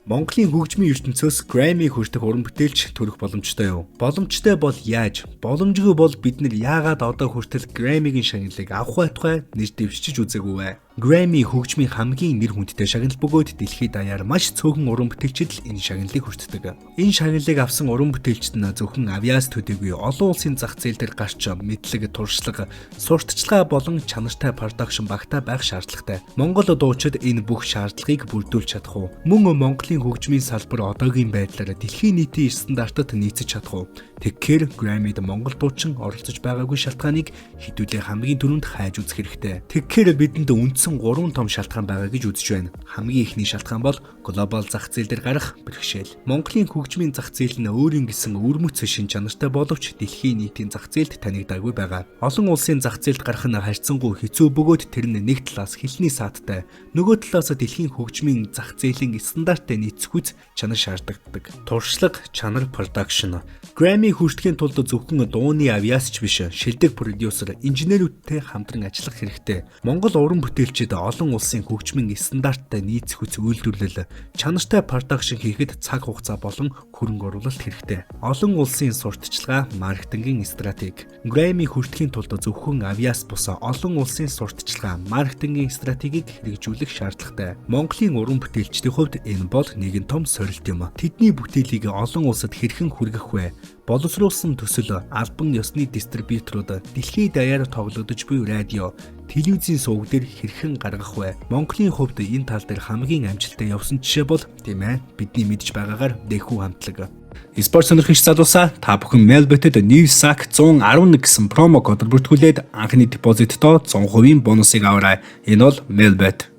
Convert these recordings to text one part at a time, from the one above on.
Монголын хөгжмийн ертөнцөөс Grammy хүртэх уран бүтээлч төрөх боломжтой юу? Боломжтой бол яаж? Боломжгүй бол бид нар яагаад одоо хүртэл Grammy-гийн шагналыг авах байтугай нэр дэвшиж үзээгүй вэ? Grammy хөгжмийн хамгийн нэр хүндтэй шагнал бөгөөд дэлхийд даяар маш цөөхөн уран бүтээлчид л энэ шагналыг хүртдэг. Энэ шагналыг авсан уран бүтээлчид нь зөвхөн авьяас төдийгүй олон улсын зах зээл дээр гарч мэдлэг, туршлага, сурталчилгаа болон чанартай production багтаа байх шаардлагатай. Монгол дуучид энэ бүх шаардлагыг бүрдүүлж чадах уу? Мөн Монголын хөгжмийн салбар одоогийн байдлаар дэлхийн нийтийн стандартад нийцэж чадах уу? Тэгэхээр Grammy-д Монгол дуучин оролцож байгаагүй шалтгааныг хэдүүлээ хамгийн түрүүнд хайж үзэх хэрэгтэй. Тэгэхээр бидэнд үндсэн 3 том шалтгаан байгаа гэж үзэж байна. Хамгийн эхний шалтгаан бол глобал зах зээл дээр гарах бэрхшээл. Монголын хөгжмийн зах зээл нь өөрийн гэсэн өвөрмөц шинж чанартай боловч дэлхийн нийтийн зах зээлд танигдаагүй байгаа. Олон улсын зах зээлд гарах нь харьцангуй хэцүү бөгөөд тэр нь нэг талаас хэлний саадтай, нөгөө талаас дэлхийн хөгжмийн зах зээлийн стандарттай нийцэхүйц чанар шаардлагатай. Туршлага, чанар, production. Grammy хүртэхийн тулд зөвхөн дууны авьяас ч биш, шилдэг продюсер, инженерүүдтэй хамтран ажиллах хэрэгтэй. Монгол уран бүтээлчид олон улсын хөгжмийн стандарттай нийцэхүйц үйлдвэрлэл, чанартай production хийхэд цаг хугацаа болон хөрөнгө оруулалт хэрэгтэй. Олон улсын сурталчилгаа, маркетингийн стратеги. Grammy хүртэхийн тулд зөвхөн авьяас бус, олон улсын сурталчилгаа, маркетингийн стратегийг хэрэгжүүлэх шаардлагатай. Монголын уран бүтээлчдийн хувьд энэ бол нэгэн том сорилт юм. Тэдний бүтээлийг олон улсад хэрхэн хүргэх вэ? Боловсруулсан төсөл, албан ёсны дистрибьюторууд, дэлхийд даяар тоглогдож буй радио, телевизийн суваг дээр хэрхэн гаргах вэ? Монголын хувьд энэ тал дээр хамгийн амжилттай явсан жишээ бол, тийм ээ, бидний мэдж байгаагаар Дэхүү хамтлаг. Спорт сонирхогч залуусаа, та бүхэн Melbet-д NewSack 111 гэсэн промо кодоор бүртгүүлээд анхны депозиттоо 100% бонусыг аваарай. Энэ бол Melbet.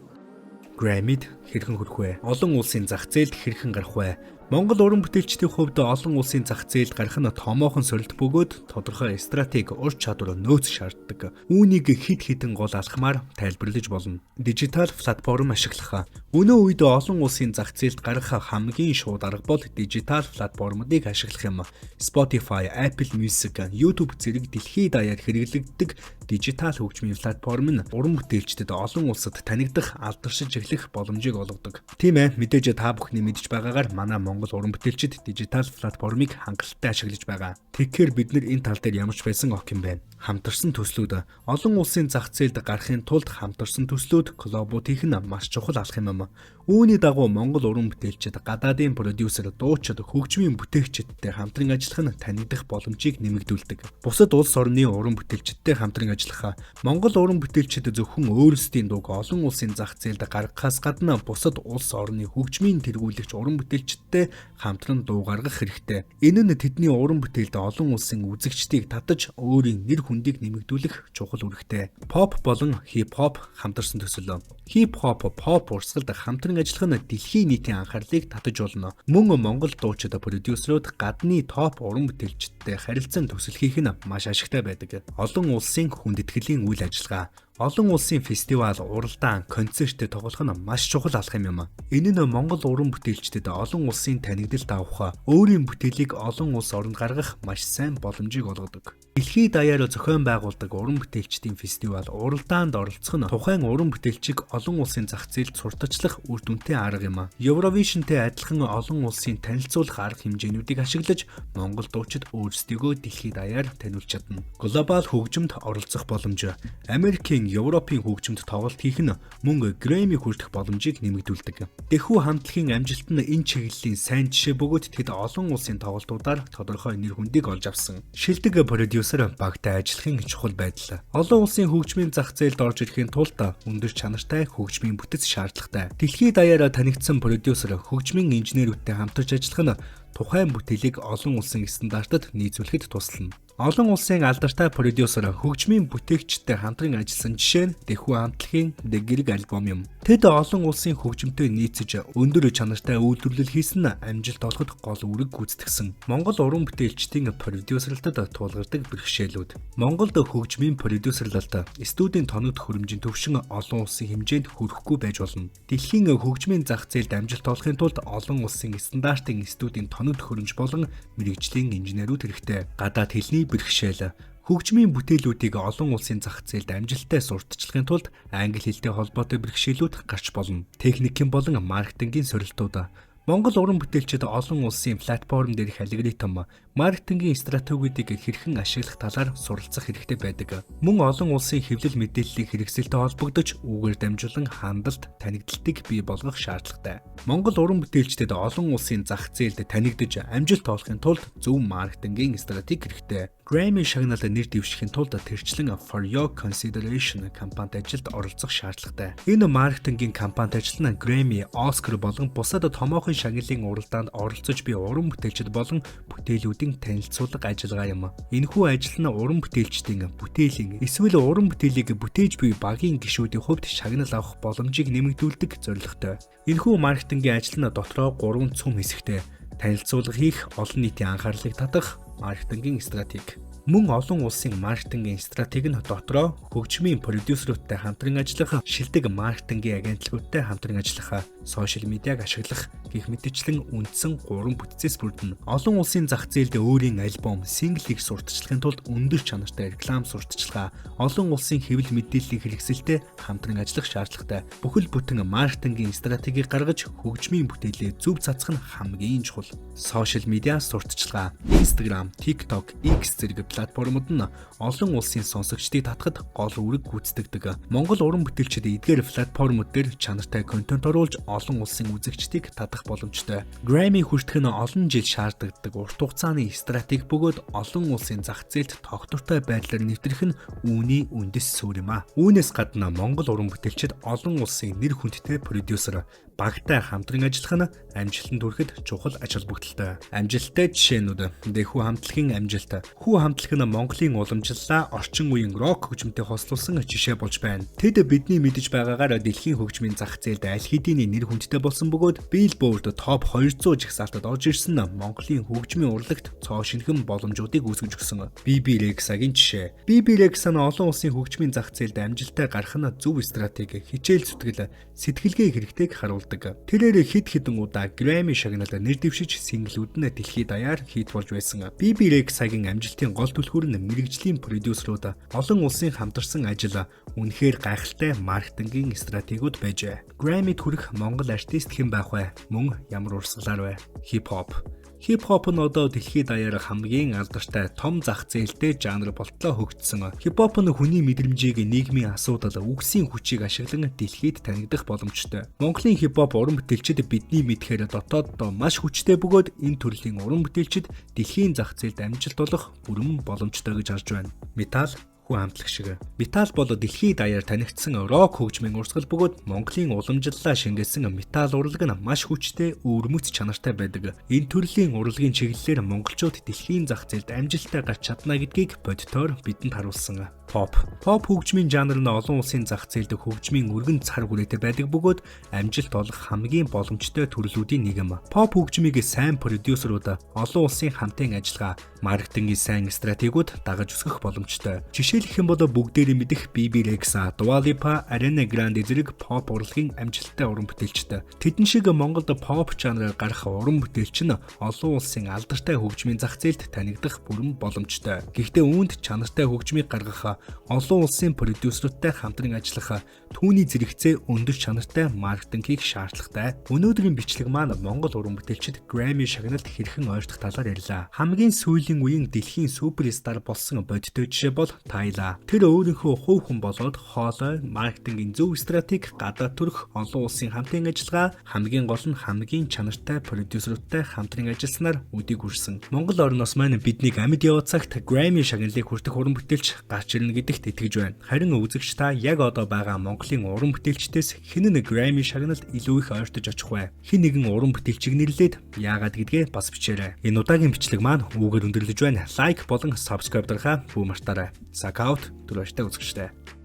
Grammy-д хэрхэн хүрэх вэ? Олон улсын зах зээлд хэрхэн гарах вэ? Монгол уран бүтээлчдийн хувьд олон улсын зах зээлд гарах нь томоохон сорилт бөгөөд тодорхой стратеги, ур чадвар, нөөц шаарддаг. Үүнийг хэд хэдэн гол алхмаар тайлбарлаж болно. Дижитал платформ ашиглах. Өнөө үед олон улсын зах зээлд гарах хамгийн шууд арга бол дижитал платформуудыг ашиглах юм. Spotify, Apple Music, YouTube зэрэг дэлхийд даяар хэрэглэгддэг дижитал хөгжмийн платформ нь уран бүтээлчдэд олон улсад танигдах, алдаршиж эхлэх боломжийг олгодог. Тийм ээ, мэдээж та бүхний мэдж байгаагаар манай Монгол уран бүтээлчид дижитал платформыг хангалттай ашиглаж байгаа. Тэгэхээр бид нар энэ тал дээр ямар ч байсан okay юм байна. Хамтарсан төслүүд. Олон улсын зах зээлд гарахын тулд хамтарсан төслүүд, collab ууд хийх нь маш чухал алхам юм. Үүний дагуу Монгол уран бүтээлчид гадаадын продюсер, дуучид, хөгжмийн бүтээгчидтэй хамтран ажиллах нь танигдах боломжийг нэмэгдүүлдэг. Бусад улс орны уран бүтээлчидтэй хамтран ажиллах. Монгол уран бүтээлчид зөвхөн өөрсдийн дууг олон улсын зах зээлд гаргахаас гадна бусад улс орны хөгжмийн тэргүүлэгч уран бүтээлчидтэй хамтран дуу гаргах хэрэгтэй. Энэ нь тэдний уран бүтээлд олон улсын үзэгчдийг татаж, өөрийн нэр хүндийг нэмэгдүүлэх чухал үүрэгтэй. Pop болон хип хоп хамтарсан төсөл. Хип хоп, pop урсгалд хамтран ажиллах нь дэлхийн нийтийн анхаарлыг татаж болно. Мөн Монгол дуучид, продюсерууд гадны топ уран бүтээлчидтэй харилцан төсөл хийх нь маш ашигтай байдаг. Олон улсын хүндэтгэлийн үйл ажиллагаа. Олон улсын фестивал, уралдаан, концерттэй тоглох нь маш чухал алхам юм. Энэ нь Монгол уран бүтээлчдэд олон улсын танигдалд авах, өөрийн бүтээлийг олон улс оронд гаргах маш сайн боломжийг олгодог. Дэлхийд даяар зохион байгуулдаг уран бүтээлчдийн фестивал, уралдаанд оролцох нь тухайн уран бүтээлчийг олон улсын зах зээлд сурталчлах үр дүнтэй арга юм. Eurovision-тэй адилхан олон улсын танилцуулах арга хэмжээнүүдийг ашиглаж Монгол дуучид өөрсдийгөө дэлхийд даяар таниулж чадна. Глобал хөгжимд оролцох боломж. Америкийн, Европын хөгжимд тоглолт хийх нь мөн Grammy хүртэх боломжийг нэмэгдүүлдэг. Дэхүү хамтлагийн амжилт нь энэ чиглэлийн сайн жишээ бөгөөд тэд олон улсын тоглолтуудаар тодорхой нэр хүндийг олж авсан. Шилдэг продюсер багтай ажиллахын чухал байдал. Олон улсын хөгжмийн зах зээлд орж ирэхийн тулд өндөр чанартай хөгжмийн бүтэц шаардлагатай. Дэлхийд даяараа танигдсан продюсер, хөгжмийн инженерүүдтэй хамтарч ажиллах нь тухайн бүтээлийг олон улсын стандартад нийцүүлэхэд туслана. Олон улсын алдартай продюсер, хөгжмийн бүтээгчтэй хамтран ажилласан жишээ нь Дэхүү хамтлагийн Дэгэрэг альбом юм. Тэд олон улсын хөгжимтэй нийцэж өндөр чанартай үйлдвэрлэл хийсэн нь амжилт олоход гол үүрэг гүйцэтгсэн. Монгол уран бүтээлчдийн продюсерлалтад тулгардаг бэрхшээлүүд. Монголд хөгжмийн продюсерлалт, студийн тоног төхөөрөмжийн түвшин олон улсын хэмжээнд хүрэхгүй байж болно. Дэлхийн хөгжмийн зах зээлд амжилт олохын тулд олон улсын стандартын студийн тоног төхөөрөмж болон мэргэжлийн инженерүүд хэрэгтэй. Гадаад хэлний бэрхшээл. Хөгжмийн бүтээлүүдийг олон улсын зах зээлд амжилттай сурталчлахын тулд англи хэлтэй холбоотой бэрхшээлүүд гарч болно. Техникийн болон маркетингийн сорилтууд. Монгол уран бүтээлчид олон улсын платформ дээрх алгоритм, маркетингийн стратегиудыг хэрхэн ашиглах талаар суралцах хэрэгтэй байдаг. Мөн олон улсын хэвлэл мэдээллийн хэрэгсэлтэй холбогдож, үүгээр дамжуулан хандалт, танигдлтыг бий болгох шаардлагатай. Монгол уран бүтээлчдэд олон улсын зах зээлд танигдаж амжилт олохын тулд зөв маркетингийн стратеги хэрэгтэй. Grammy шагналд нэр дэвшихийн тулд тэрчлэн For Your Consideration компанид ажилд оролцох шаардлагатай. Энэ маркетингийн компанид ажил нь Grammy, Oscar болон бусад томоохон шагналын уралдаанд оролцож буй уран бүтээлчид болон бүтээлүүдийн танилцуулга ажиллагаа юм. Энэхүү ажил нь уран бүтээлчдийн, бүтээлийн эсвэл уран бүтээлийг бүтээж буй багийн гишүүдийн хувьд шагнал авах боломжийг нэмэгдүүлдэг зорилготой. Энэхүү маркетингийн ажил нь дотроо гурван цөм хэсэгтэй: танилцуулга хийх, олон нийтийн анхаарлыг татах, маркетингийн стратеги. Мөн олон улсын маркетингийн стратеги нь дотроо хөгжмийн продюсеруудтай хамтран ажиллах, шилдэг маркетингийн агентлагуудтай хамтран ажиллах, social media г ашиглах гэх мэтчлэн үндсэн гурван бүтцээс бүрдэнэ. Олон улсын зах зээлд өөрийн альбом, single ийг сурталчлахын тулд өндөр чанартай реклам сурталчилгаа, олон улсын хэвлэл мэдээллийн хэрэгсэлтэй хамтран ажиллах шаардлагатай. Бүхэл бүтэн маркетингийн стратегийг гаргаж, хөгжмийн бүтээлээ зөв цацах нь хамгийн чухал. Social media сурталчилгаа, Instagram, TikTok, X зэрэг платформуд нь олон улсын сонсогчдыг татахад гол үүрэг гүйцэтгэдэг. Монгол уран бүтээлчид эдгээр платформуд дээр чанартай контент оруулж, олон улсын үзэгчдийг татах боломжтой. Grammy хүртэх нь олон жил шаардлагадаг урт хугацааны стратеги бөгөөд олон улсын зах зээлд тогтвортой байдлаар нэвтрэх нь үүний үндэс суурь юм а. Үүнээс гадна Монгол уран бүтээлчид олон улсын нэр хүндтэй продюсер, багтай хамтран ажиллах нь амжилтанд хүрэхэд чухал ач холбогдолтой. Амжилттай жишээнүүд. Хүү хамтлагийн амжилт. Хүү хамтлаг нь Монголын уламжлалаа орчин үеийн рок хөгжмөнтэй хослуулсан жишээ болж байна. Тэд бидний мэдэж байгаагаар дэлхийн хөгжмийн зах зээлд аль хэдийн нэр хүндтэй болсон бөгөөд Billboard Top 200 жагсаалтад орж ирсэн нь Монголын хөгжмийн урлагт цоо шинэхэн боломжуудыг үүсгэж өгсөн. Bebe Rexha-гийн жишээ. Bebe Rexha нь олон улсын хөгжмийн зах зээлд амжилттай гарах нь зөв стратеги, хичээл зүтгэл, сэтгэлгээ хэрэгтэйг харуулдаг. Тэрээр хэд хэдэн удаа Grammy шагналаар нэр дэвшиж, single үүд нь дэлхийд даяар хит болж байсан. Bebe Rexha-гийн амжилтын гол түлхүүр нь мэргэжлийн продюсерууд, олон улсын хамтарсан ажил, үнэхээр гайхалтай маркетингийн стратегиуд байжээ. Grammy-д хүрэх Монгол артист хэн байх вэ? Мөн ямар урсгалаар вэ? Хип хоп. Хип хоп нь одоо дэлхийд даяар хамгийн алдартай, том зах зээлтэй жанр болтлоо хөгжсөн. Хип хоп нь хүний мэдрэмжийг, нийгмийн асуудал, үгсийн хүчийг ашиглан дэлхийд танигдах боломжтой. Монголын хип хоп уран бүтээлчид бидний мэдэхээр дотооддоо маш хүчтэй бөгөөд энэ төрлийн уран бүтээлчид дэлхийн зах зээлд амжилт олох бүрэн боломжтой гэж харж байна. Метал, Хүү хамтлаг шиг. Метал бол дэлхийд даяар танигдсан рок хөгжмийн урсгал бөгөөд Монголын уламжлалаа шингээсэн метал урлаг нь маш хүчтэй, өвөрмөц чанартай байдаг. Энэ төрлийн урлагийн чиглэлээр монголчууд дэлхийн зах зээлд амжилттай гарч чадна гэдгийг бодитоор бидэнд харуулсан. Pop. Pop хөгжмийн жанр нь олон улсын зах зээлд хөгжмийн өргөн цар хүрээтэй байдаг бөгөөд амжилт олох хамгийн боломжтой төрлүүдийн нэг юм. Pop хөгжмийг сайн продюсерууд, олон улсын хамтын ажиллагаа, маркетингийн сайн стратегиуд дагаж өсгөх боломжтой. Жишээлэх юм бол бүгдээрээ мэдэх Bebe Rexha, Dua Lipa, Ariana Grande зэрэг pop урлагийн амжилттай уран бүтээлчид. Тэдэн шиг Монголд pop жанраар гарах уран бүтээлч нь олон улсын алдартай хөгжмийн зах зээлд танигдах бүрэн боломжтой. Гэхдээ үүнд чанартай хөгжмийг гаргах, олон улсын продюсеруудтай хамтран ажиллах, түүний зэрэгцээ өндөр чанартай маркетинг хийх шаардлагатай. Өнөөдрийн бичлэг маань Монгол уран бүтээлчид Grammy шагналд хэрхэн ойртох талаар ярьлаа. Хамгийн сүүлийн үеийн дэлхийн суперстар болсон бодиттой жишээ бол Tyla. Тэр өөрийнхөө хувь хүн болоод хоолой, маркетингийн зөв стратеги, гадаад төрөх, олон улсын хамтын ажиллагаа, хамгийн гол нь хамгийн чанартай продюсеруудтай хамтран ажилласнаар үдийг хүрсэн. Монгол орноос маань биднийг амьд яваа цагт Grammy шагналыг хүртэх уран бүтээлч гарч ирнэ гэдэгт итгэж байна. Харин үзэгч та яг одоо байгаа Монголын уран бүтээлчдээс хэн нь Grammy шагналд илүү их ойртож очих вэ? Хэн нэгэн уран бүтээлчийг нэрлээд, яагаад гэдгээ бас бичээрэй. Энэ удаагийн бичлэг маань үүгээр өндөрлөж байна. Like болон subscribe дарахаа бүү мартаарай. Sakaut түр баяртай, үзэгчдээ.